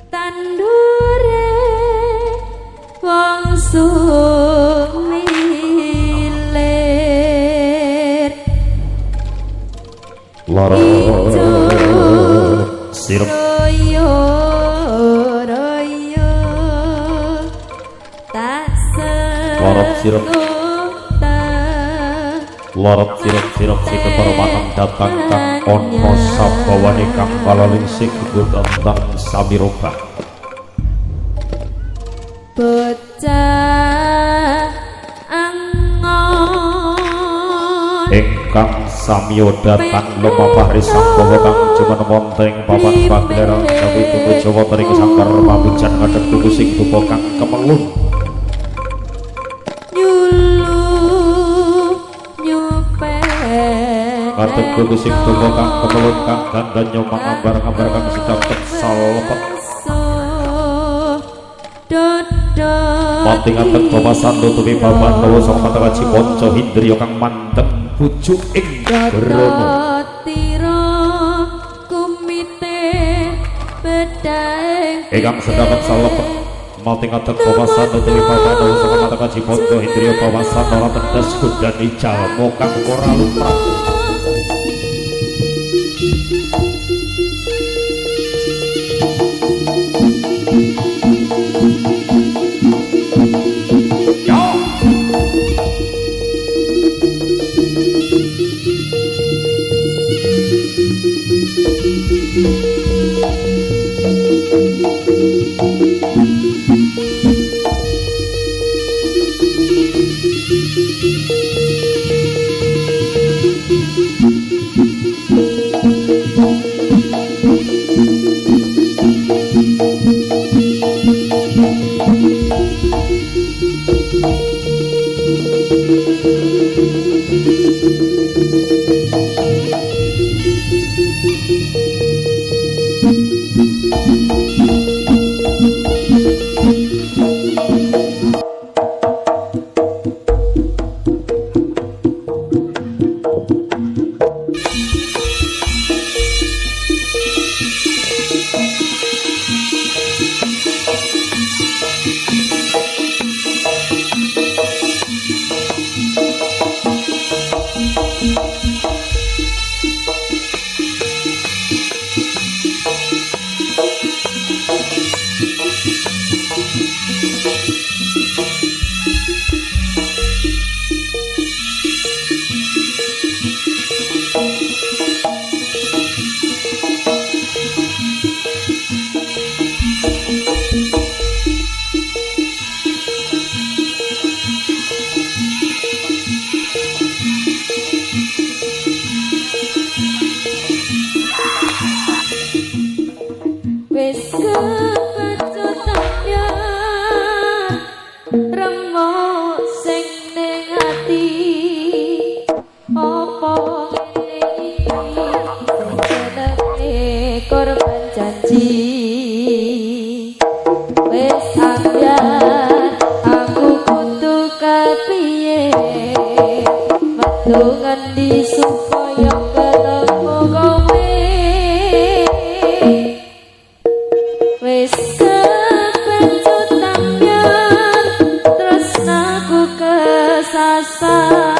Tandure wong sumilir Lara sirep royo royo tak Lorot sirep. Lorot sirep sirep sirep para datang kang ana sabawane kang kalaling sing tentang samirobah. Bocah angon Ingkang samya datang lumampah risang bawa kang jumeneng wonten ing papan pagelaran sawi tunggu Jawa tering sangkar pamujan ngadeg tuku sing dupa kang kemelun nyulu nyupen ngadeg tuku sing dupa kang kemelun kang dandan nyomang ngambar-ngambar kang sedapet salepet mati ngadeg babasan nutupi baban dawa saka mata kaji panca hindriya kang mandeng pucuk ing grono tira kumite bedhae ingkang sedapet salepet mati ngadeg babasan nutupi baban dawa saka mata kaji panca hindriya babasan ora tetes godani jalma kang ora lumrah. Wis kepecut ambyar remuk sing ning ati apa ngene iki jenenge korban janji. Wis ambyar aku kudu kepiye metu ngendi supaya ketemu kowe. Wis kepencut ambyar tresnaku kesasar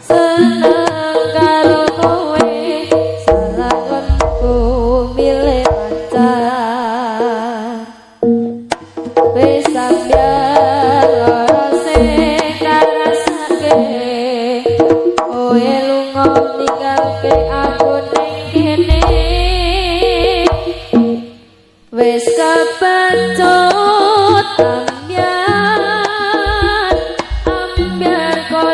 seneng karo kowe salah konku milih pacar. Wis ambyar lara sing karasake kowe lunga ninggalke aku ning kene. Wis kepecut ambyar ambyar koyo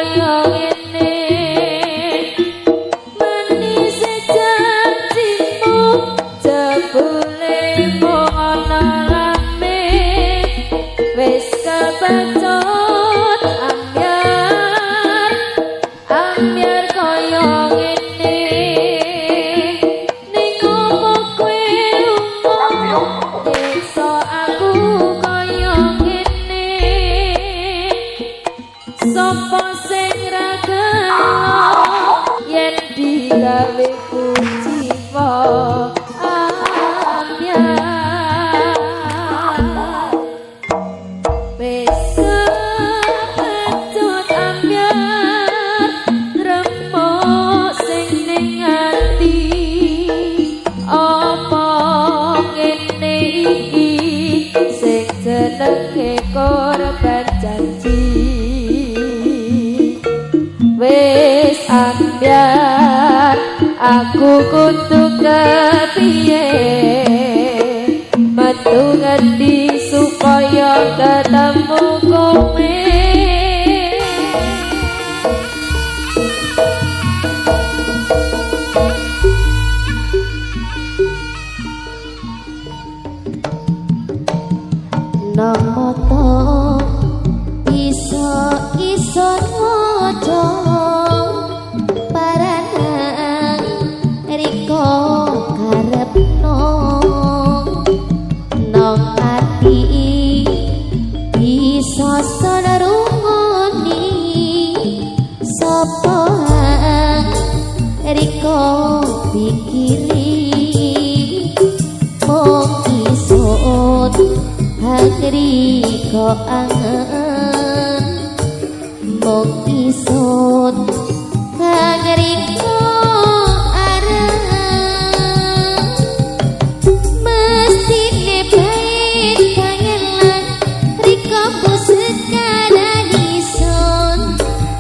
Sopo sing ra gelo yen digawe kuciwa ambyar. Wis kepecut ambyar gremuk sing ning ati. Apa ngene iki sing jenenge korban janji. Wis ambyar aku kudu kepiye, metu ngendi supaya ketemu kowe. Nomoto iso iso maca paranang riko karepno nang ati iso sonrungoni sapa riko pikiri mung iso riko angen mung isun kang riko areng mestine bae kangelan riko sekaran isun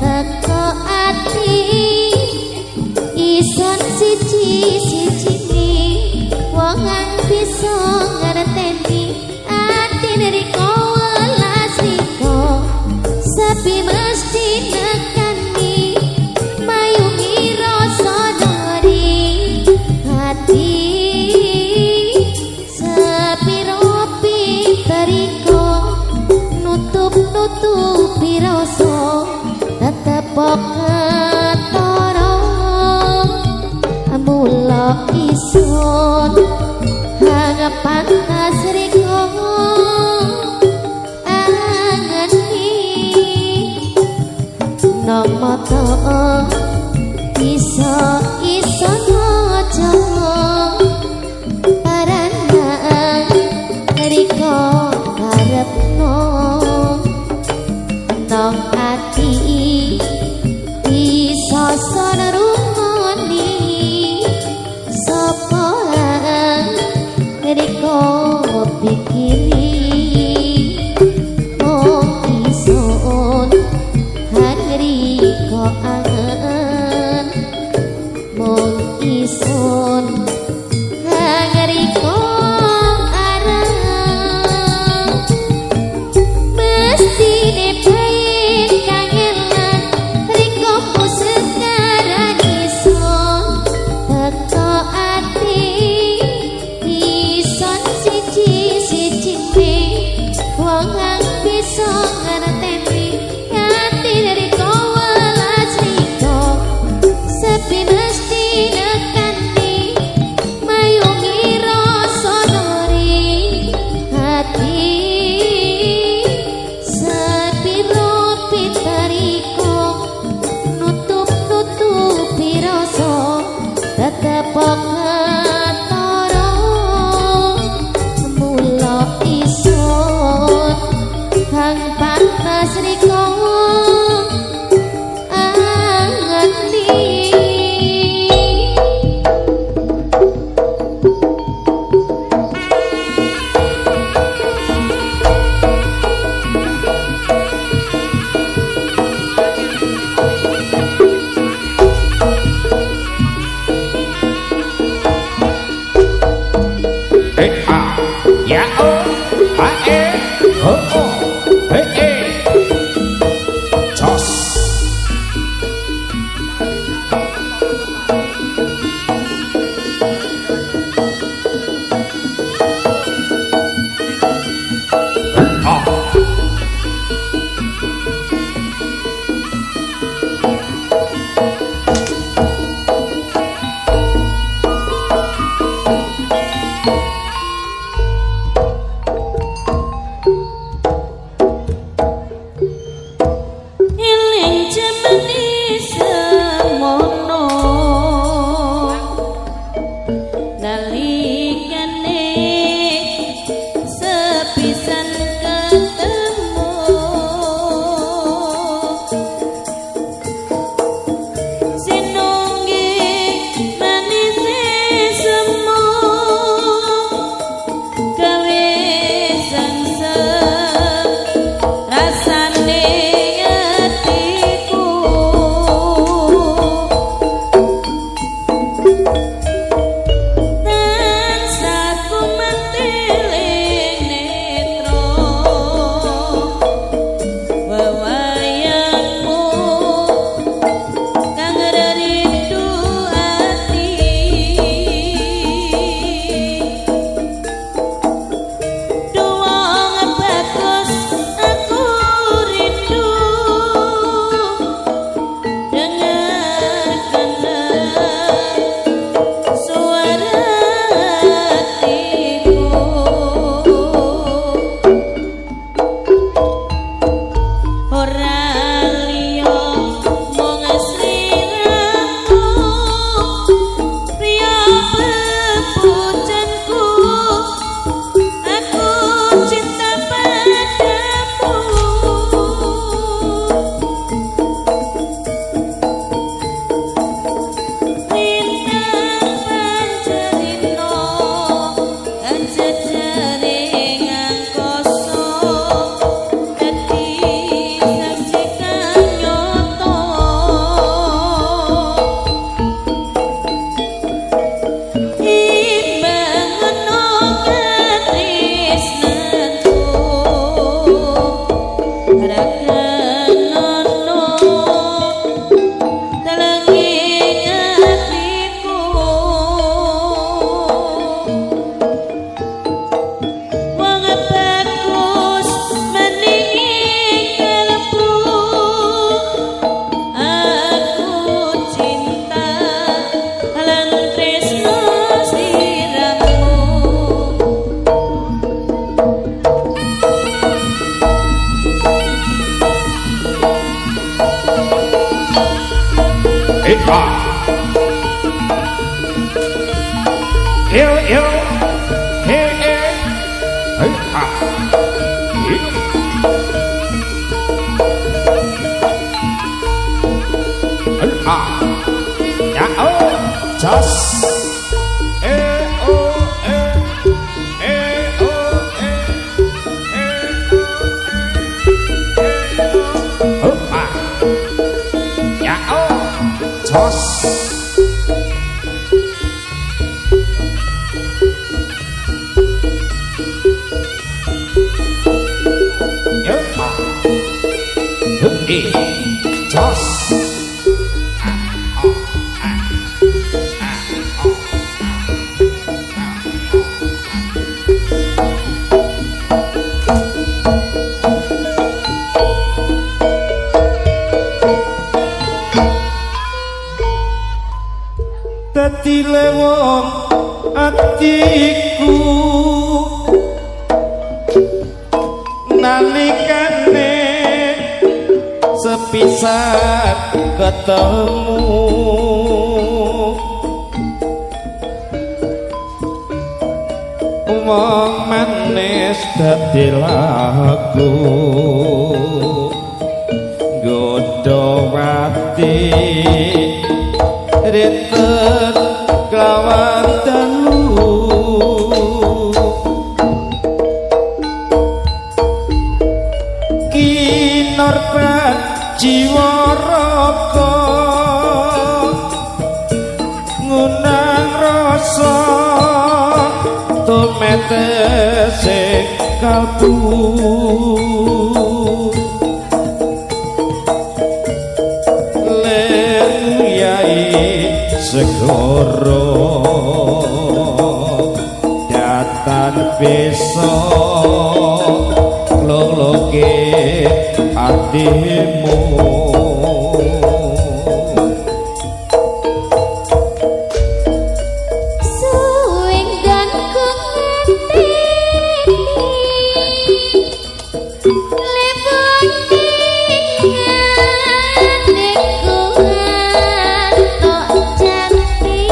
teko ati isun siji-sijine wong ang bisa ngerteni riko welas riko sepi mesti nekani mayungi rasa dari hati sepiro pinteriko nutup-nutupi rasa tetep ketara mula isun hang pantas riko nomoto iso iso maca paranang riko karepno nang ati iso sonrungoni sapa riko pikiri mung isun riko angen mung isun hang riko areng mestine bae kangelan riko sekaran isun teko ati isun siji-sijine wong ang bisa ngerteni ati riko welas riko ah. Yo yo. He he. Hey ah. Hey ah. Ya oh. Jos. E o e. E o e. E o. Ah. Ya oh. Jos. Jos. Dadi lewong atiku nalikane sepisan ketemu wong manis dadi lagu nggodha ati ritet kelawan dalu kinorban jiwa raga ngunang rasa tumetese kalbu yai segoro datan besok loloke atimu. Suwing dan ku ngerteni lebone atiku tok jampi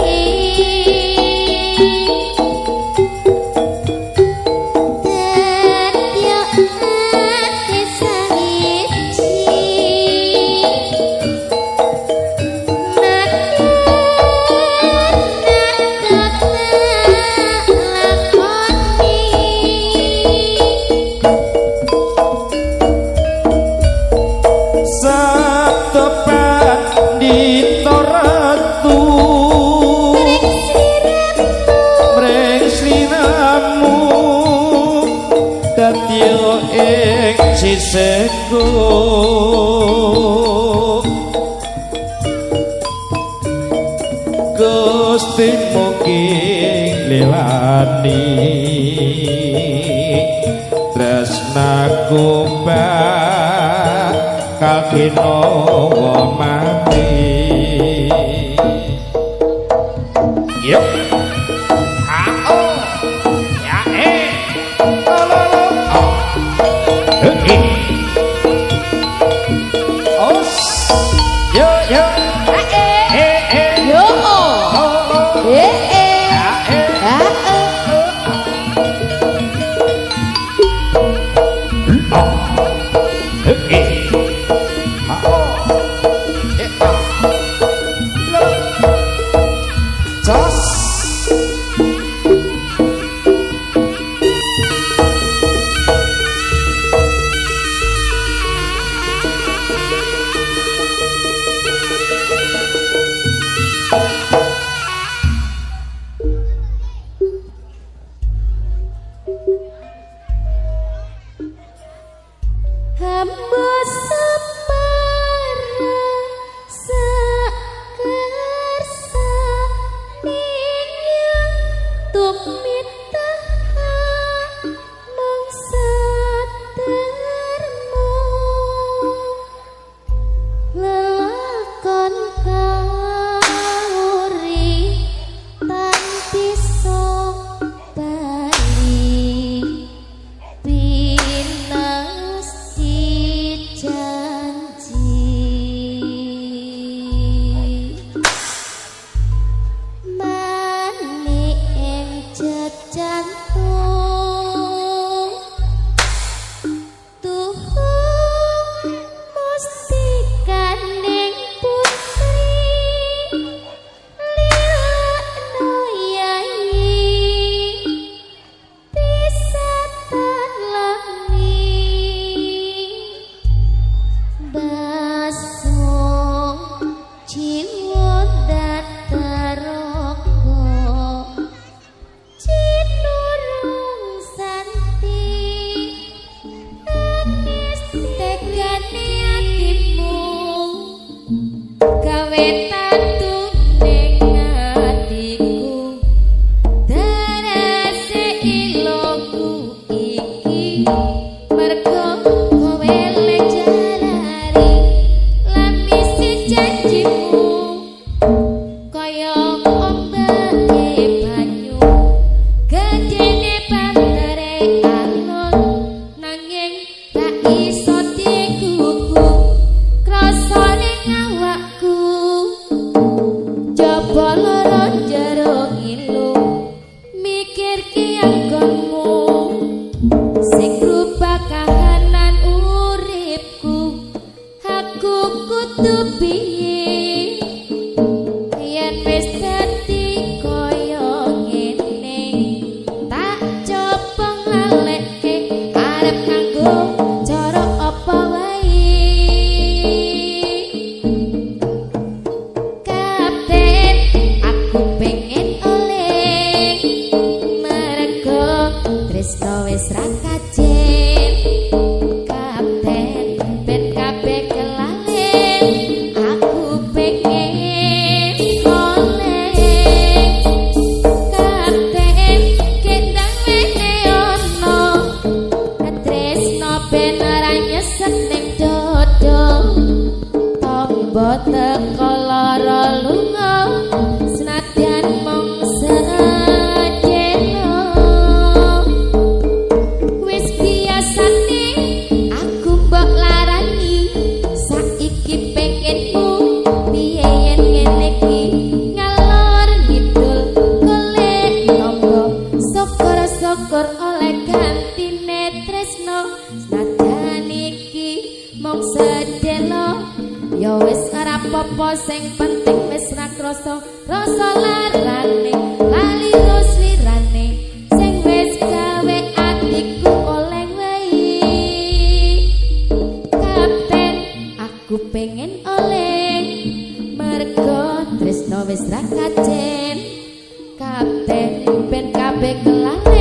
dadi ati sawiji Sisihku Gusti mugi lilani tresnaku bakal kinawa mati. Yuk. A o. Ya e. Lo lo lo. O. E. Os. Yo yo. A e. E e. Yo o. O o. E e. A e. A e. O. E e. A o. E a. Lo. Jos. kudu piye yen wis dadi kaya ngene? Tak coba nglalekke arep nganggo cara apa wae. Kapten, aku pengen oleh mergo tresno wis ra kajen. Kapten, ben kabeh kelalen, aku pengen oleh. Kapten, kendang wene ono tresno ben ora nyesek ning dodo. Tombo teko lara lunga senadyan mung sedelo. Wis biasane aku mbok larani, saiki pengenmu piye yen ngene iki? Ngalor ngidul golek tombo, syukur-syukur oleh gantine tresno. Senajan iki mung sedelo ya wis ora apa-apa, sing penting wis ra krasa rasa larane, lali terus lirane sing wis gawe atiku oleng wae. Kapten, aku pengen oleh mergo tresno wis ra kajen. Kapten, ben kabeh kelalen.